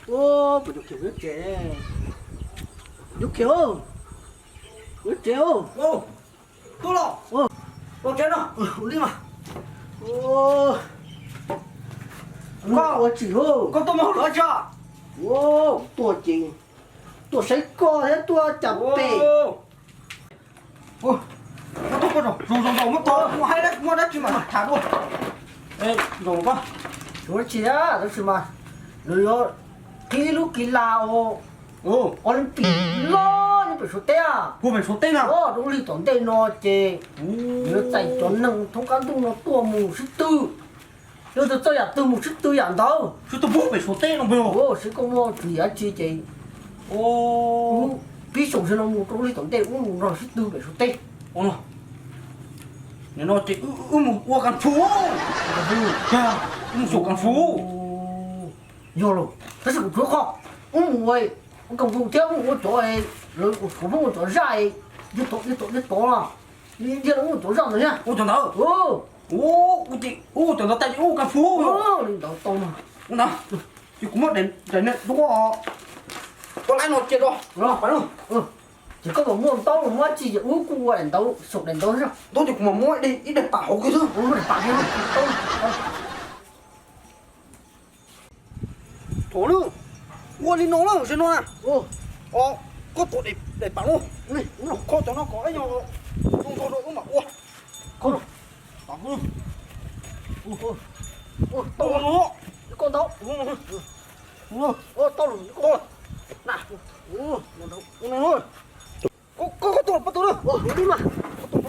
Ua, puas cov khiav lub tsev? Cov khiav, lub tsev. Tuaj los, los tsev no. Ua li mas. Koj ua tsis, koj tuaj mus hauj lwm tso. Ua, tuaj ces tuaj saib koj thiab tuaj cas pem. Muab tau, muab tau, muab tau, muab haib, muab dab tsi mas tham dua. Zoo koj, tsis muaj dab tsi, tab sis mas nws yuav qhib lub kis las Olympic loj nyob pem Suav teb, pem Suav teb na, rau lub hli tom ntej no ces yuav txais cov neeg thoob qab ntuj no tuaj mus sib tw. Yog tus txawj yam twg mus sib tw yam ntawd. Sib tw pem Suav teb no, seb koj muaj tswv yim dab tsi ces pib xyoo no mus rau lub hli tom ntej wb mus nrog sib tw pem Suav teb. Nim no ces wb mus ua kas fus, wb mus xyaum kas fus. Yog los, tab sis kuv tsuav qhov wb mus ua kas fus thiab wb mus ua cov, lawv ua Suav Hmoob ua cov zaj, yog tom, yog tom, yog tom, yog tom zaj ntawd thiab. Ua cov ntawd. Ua ces ua cov ntawd tas ces ua kas fus. Li ntawd tau no. Ua ntawd ces kuv muab daim niag duab, ua laib no cia rau, ces koj mam muaj ntaub los muab dab tsi ces wb kuj ua daim ntawd, xyaum daim ntawd xwb. Ntaub ces kuv mam muab ib daim pam hauv kiag xwb. Ua daim pam kiag. Thov lawm, ua li no lawm, ua li no na. Koj tuav daim pam no, kho cov no kom ib nyuag zoo nraug rau wb mam ua. Tau no, koj ntau. Tau, koj tuaj, koj tuaj na. Koj tuaj, koj tuaj na. Tau, tau, tau.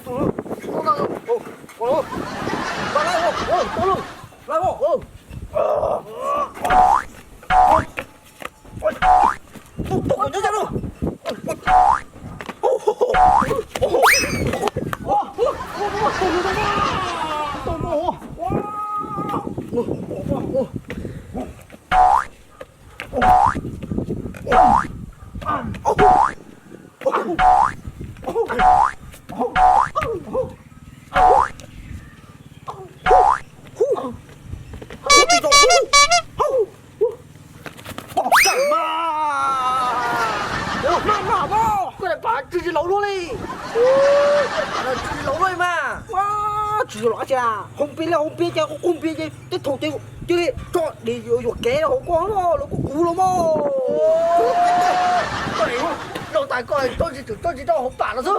Koj daim pam tsw tsis laus luaj li. Koj daim pam tsw tsis laus luaj li mas. Tsis laus dab tsi, hoo pia li hoo pia ces qub qub pia ces tej thaum ces cia li tso di yuam kev hauv koj lawv kuj kuv los mas. Koj laus tas koj tso tsis tso hauv pam los xwb.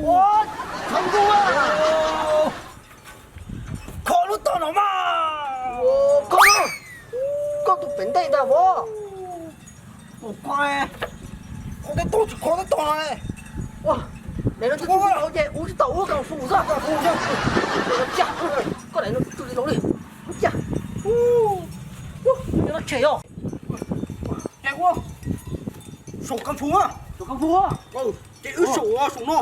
Ua, tshav ntuj, kho lub tog no mas. Koj, koj tus pem ntej ntag vos. Ua, kho tej tog tsis kho tej tog no. Daim no tsw tsis laus ces ua tsis tau ua kas fus xwb. Koj daim no tsw tsis laus li. Ua cas no tshem yog. Ces ua, xyaum kas fus, xyaum kas fus. Ces wb xyaum, xyaum no,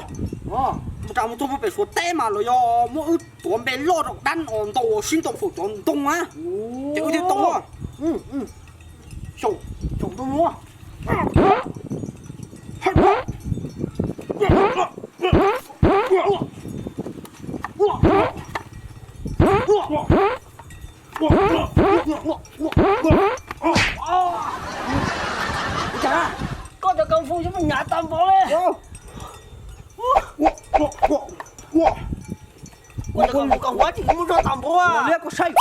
mus tas mus txog pem Suav teb mas lawv yog muab wb tuav npe loj rau dab os ntau sib ntaus xyaum cov ntoo na. Ces wb thiaj tau. Xyaum, xyaum ntoo no. Ua cas koj cov kas fus yuav mus hnyav tag npaum li. Koj cov kas fus kas fus tsis muaj zog tag npaum. Liab koj saib.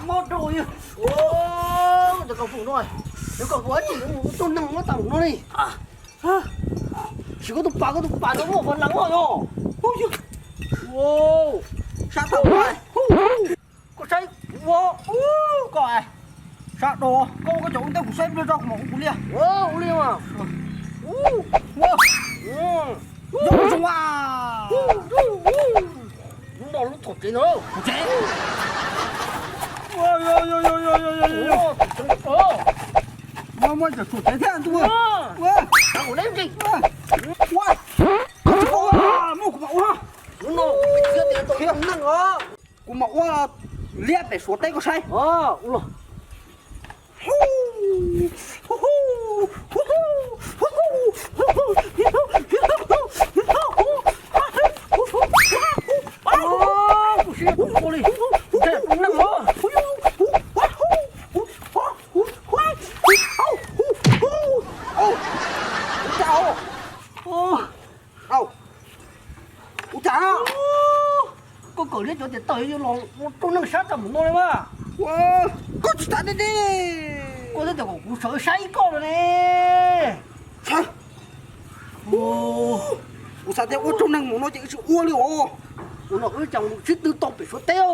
Mob rau, koj cov kas fus no, cov kas fus tsis muaj zog tag npaum no li. Sim koj tus pas, koj tus pas no muaj fas las yog. Sab tag, koj saib ua, koj sab do, koj ua koj cov ua ntej kuv saib pliag tso kuv mam ua kuv li. Ua li mas. Yog zoo a. Lub no lub thaum tsev no. Thaum tsev. Muaj muaj cov thaum tsev thiab ntuj. Ua, muaj kuv mam ua. Lub no kuv pib txiav tias tau neeg os. Kuv mam ua Liab pem Suav teb koj saib. Ua cas? Koj kawm liab cov tias tawm yuav los ua rooj neeg sab tag mus no li mas. Koj tsis tas deb deb. Koj twb tias kom kuv sawv saib koj no ne. Sawv. Kuv xav tias ua rooj neeg mus no ces wb tsis ua li os. Ua no wb cas mus sib tw tau pem Suav teb.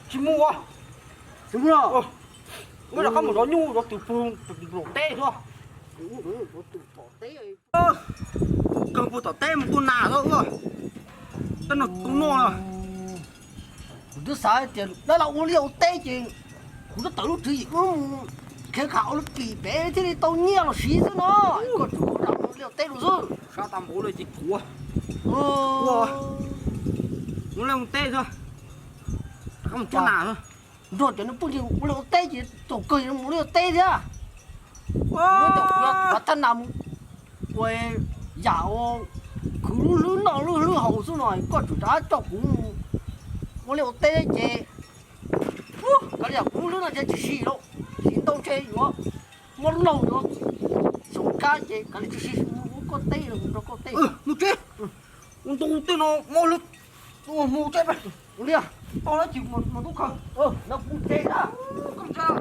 Tsis mus. Tsis mus los. Muab rov qab mus zov nyuj zov twm puag tom teb xwb. Kawg puag tom teb mus tua nas xwb. Tej no tus no. Kuv twb xav tias dab laug ua liaj ua teb ces kuv twb tawm lub tswv yim wb mus khiav khav ua lub pim pem thiaj li tau nyiaj los siv xwb no. Koj tsuas ua liaj ua teb los xwb. Sab tag npaum li ces kuv ua, ua liaj ua teb xwb. Rov qab mus tua nas xwb. Nrog cov niag phooj ywg ua liaj ua teb ces txaus kawg mus ua liaj ua teb thiab. Kuv thaj nas mus ua yam ua khwv lub hlwb noj lub hlwb haus xwb no, koj tseem rov qab coj kuv mus ua liaj ua teb ces kav liam kuv lub hlwb no ntshe tsis siv lawm, siv ntau ntshe yuav muab laug yuav xyaum kab ces kav liam tsis siv, mus ua koj teb, mus nrog koj teb. Mus tsev, ua ntau tej no mob lawm, mus tsev. Ua li, tau dab tsi mas tub khaws, no kuv tsev na, koj tsev.